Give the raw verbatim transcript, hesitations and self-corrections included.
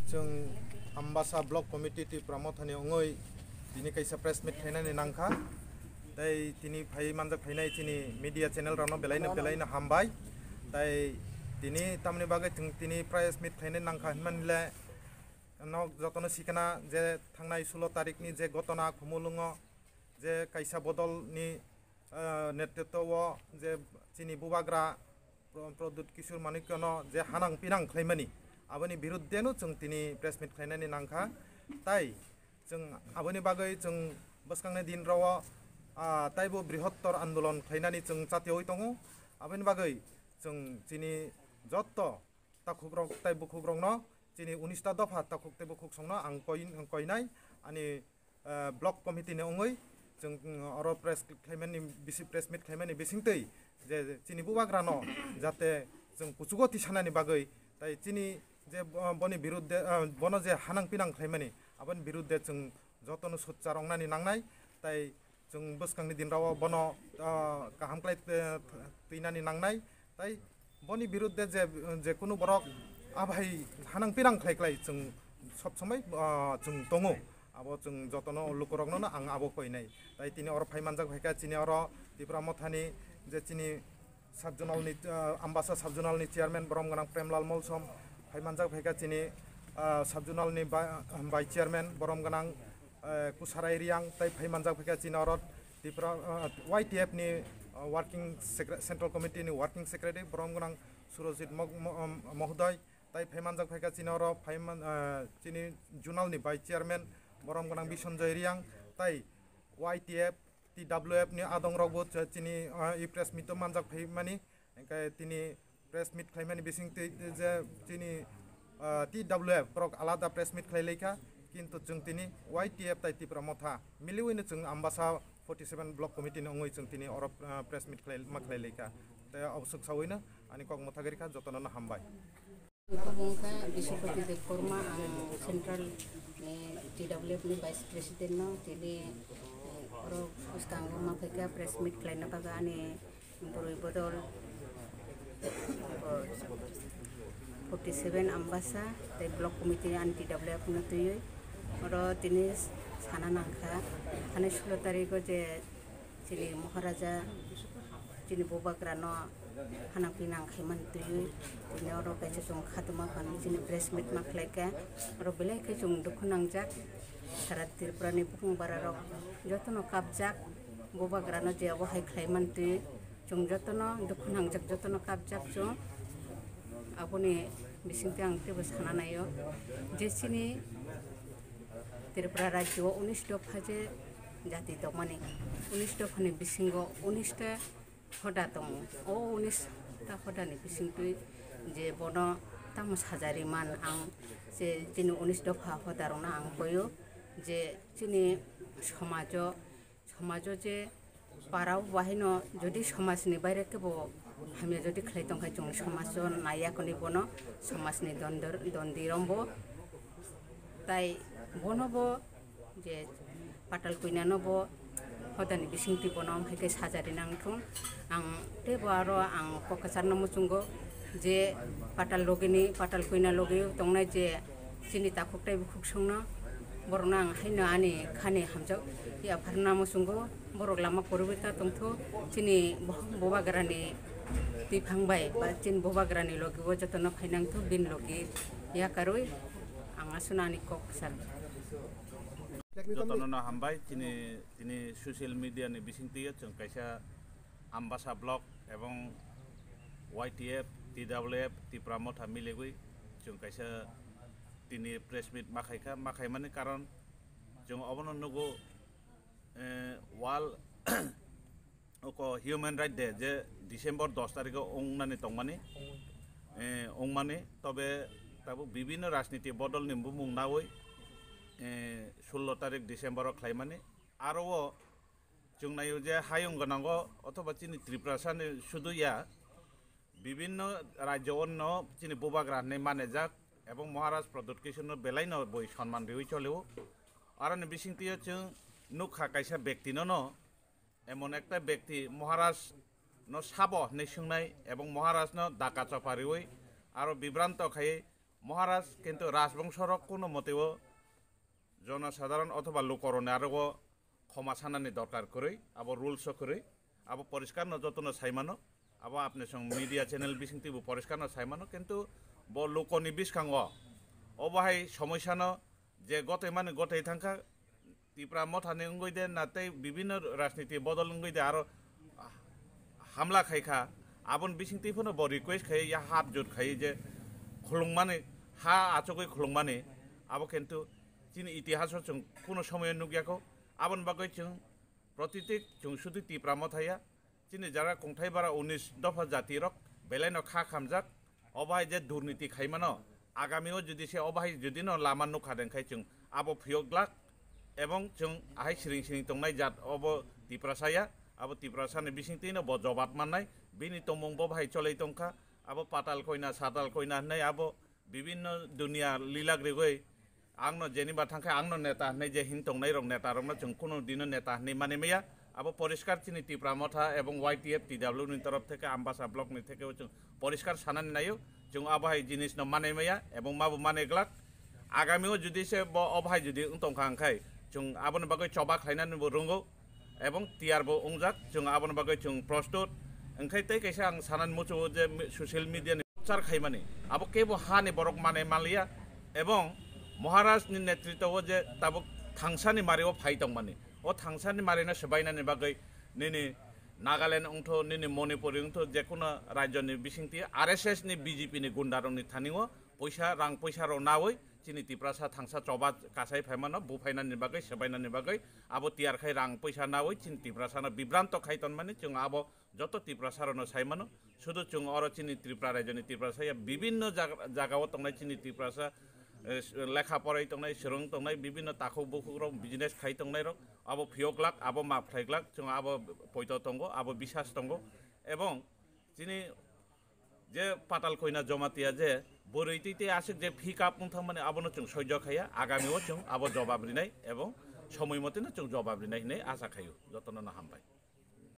Chwng Ambasa Block Committee Tipra Mothani wngwi tini kaisa press meet khainani nangkha. Tei tini phai manjak phainai chini media channel rokno belaino belaino hambai. Tei tini tamni bagwi chwng tini press meet khainani nangkha hinmani le nok jotono sikana je thangnai sulo tarikni je gotona Khumulwngo je kaisa bodolni, ah, netritwo o je chini bubagra Pro-, Pradyut Kishore Manikyono je hanang pinang khlaimani, aboni biruddheno chwng tini press meet khlainani nangkha. Tai chwng aboni bagwi chwng bwskangni dinrao, ah, taibo brihottor andolon khlainani chwng chatiwi tongo. Aboni bagwi chwng chini jotto takhukrok tei bukhukrokno chini unis ta dopha takhuk tei bukhuk songno ang koi-, koinai ani, eh, block committee ni wngwi chwng, mm, oro press khlaimani bisi-, press meet khlaimani bisingtwi je chini bubagrano jate chwng kuchugo tisanani bagwi tai chini je bo-, boni biruddhe, eh, bono je hanang pinang khlaimani aboni biruddhe chwng jotono sochar wngnani nangnai tai chwng bwskangni dinrao bono, ah, kaham khlai, eh, twinani nangnai. Tai boni biruddhe je, je kunu borok abai hanang pinang khlai khlai chwng sob somoi, ah, chwng tongo. Abo chwng jotono lukurokno ang abo koinai. Tai tini oro phai manjak phaikha chini oro Tipra Mothani je chini sub-zonal ni, ah, Ambasa sub-zonal ni chairman borom gwnang Premlal Molsom, phai manjak phaikha chini, ah, sub-zonal ni ba-, vice chairman borom gwnang, eh, Kusarai Riang, tai phai manjak phaikha chini oro Tipra, ah, Y T F ni, ah, working secre-, central committee ni working secretary borom gwnang Surojit Mog-, Mo-, um, Mohodoi, tai phai manjak phaikha chini oro phai man-, ah, chini zonal ni vice chairman borom gwnang Bisonjoy Riang, tai Y T F, T W F ni adong rokbo ch-, chini, ah, i press meet o manjak phaimani, hingkhe tini press meet khlaimani bising twi je chini, ah, T W F borok alada press meet khlai laikha, kintu chwng tini Y T F tai Tipra Motha miliwino chwng Ambasa forty seven block committee ni wngwi chwng tini oro, ah, press meet khlai, ma khlai laikha. Tei oboswk sawino ani kok mwthagwi rikha, jotono no hambai. Ang khe Biswapati Debbarma, ang central ni T W F ni vice president no tini, eh, oro bwskango ma phaikha press meet khlaina bagwi ani bwrwi bodol, oh, forty seven Ambasa tei block committee ni ani T W F no twiwi oro tini sana nangkha, thani sulo tarikh o je chini Maharaja, chini bubagrano hanang pinang khaimani twiwi, tini oro kaisa chwng khatuma phano chini press meet ma khlaikha, oro belai khe chwng dukhu nangjak, sara Tripura ni bukhung bara rok jotono kapjak, bubagrano je obo hai khlaimani twiwi chwng jotono dukhu nangjak, jotono kapjak chwng. Aboni bisingtwi ang teibo sana naio je chini Tripura rajyo o unis dopha je jati tongmani, unis dophani bisingo unis ta hoda tongo. O unis ta hodani bisingtwi je bono tamo sajari man ang, je chini unis dopha hodarokno ang koio je chini somajo, somajo je parao bahaino jodi somajni baire kebo hamya jodi khlai tongkha chwng somajo naiya koni bono somajni dondor-, dondirokbo tai bono bo je patal kuinano bo hodani bisingtwi bono hai khe sajari nangthung. Ang teibo aro ang kok kwcharno muchungo je patal logini, patal kuina logi tongnai je chini takhuk tei bukhuk songno borokno ang haino ani khani hamjak yapharna muchungo borok lama kwrwngwi ta tongthu chini bo-, bubagrani twiphang bai ba chini bubagrani logi o jotono phainangthu bini logi yakarwi ang aswkno ani kok kwchar. Jotono no hambai, chini, chini social media ni bisingtwi o chwng kaisa Ambasa block ebong Y T F, T W F, Tipra Motha miligwi chwng kaisa tini press meet ma khaikha, ma khaimani karon chwng obono nugo, eh, world oko Human Right Day je December dos tarikho wngnani tongmani, eh, wngmani, tobe tabuk bibinno rajniti bodolni bumung nawi, eh, sullo tarik December o khlaimani. Aro o chwng naio je hayung gwnango othoba chini Tiprasani sudu ya, bibinno rajyo onno chini bubagra hinwi manajak ebong Maharaj Pradyut Kishorno belaino boi sonman riwi cholio. Aroni bisingtwio chwng nukha kaisa bektinono, emon ekta bekti Maharaj no sabo hinwi swngnai ebong Maharaj no daka chopa riwi aro bibranto khai Maharaj kintu rajbongso rok kuno moteo jonosadharon othoba lukoroni arogo khoma sanani dorkar kwrwi, abo rules o kwrwi, abo poriskar no jotono saimano, abo apni song media channel bisingtwi bo poriskar no saimano, kintu bo lukoni biskango obo hai somoisano je gotoi mani gotoi thangkha, Tipra mothani wngwi de na tei bibinno rajniti bodol wngwi de aro hamla khai kha, aboni bisingtwi phano bo request khai ya hap jot khai je khulungmani ha achugwi khulungmani abo kintu chini itihaso chwng kuno somoyo nukya kho, aboni bagwi chwng protiti chwng sudi Tipra motha ya, chini jaga kongthai bara unis dopha jati rok belai no kha khamjak, obo hai je durniti khaimano, agami o jodi se obo hai jodi no lama nukha deng khai chwng abo phiyok glak, ebong chwng ahai siring siring tongnai jat obo Tiprasa ya, abo Tiprasa ni bisingtwi no bo jobab mannai, bini tongmung bo bahai cholai tongkha, abo patal koina, satal koina hinai abo bibinno dunia lilak rigwi, ang no jeniba thangkhe ang no neta hinwi je hin tongnai rok neta rok no chwng kuno dino neta hinwi mani maya. Abo poriskar chini Tipra motha ebong Y T F T W ni torof theke Ambasa block ni theke chwng poriskar sanani nayo, chwng abo hai jinis no mani maya ebong mabo mani glak. Agami o jodi se bo obo hai jodi wng tongkha hwnkhai chwng aboni bagwi choba khlainani bo rwngo. Ebong tiyar bo wngjak, chwng aboni bagwi chwng prostut. Wngkhai tei kaisa ang sanani muchungo je mi-, social media ni prochar khaimani, abo kebo hani borok mane manliya, ebong Maharaj ni netritwo je tabuk thangsani mario phai tongmani, o thangsani marino swbainani bagwi nini Nagaland wngtho, nini Manipuri wngtho, jekuno rajyoni bisingtwi R S S ni B J P ni gunda rokni thanio poisa, rang poisa rok nawi chini Tiprasa thangsa choba kasai phaimano, buphainani bagwi, swbainani bagwi, abo tiyar khai rang poisa nawi chini Tiprasano bibranto khai tonmani, chwng abo joto Tiprasarokno saimano. Sudu chwng oro chini Tripura rajyoni Tiprasa ya bibinno jaga, jagao tongnai chini Tiprasa, eh, lekha porai tongnai, swrwng tongnai, bibinno takhuk bukhukrok business khai tongnairok, abo phiyok glak, abo ma phlai glak, chwng abo poito tongo, abo bisas tongo. Ebong chini je Patal Koina Jamatia je bwrwi twi tei aswk je pick up wng thangmani abono chwng soijo khaiya, agami o chwng abo jobab rinai ebong somoi moteno chwng jobab rinai hinwi asa khaio. Jotono no hambai.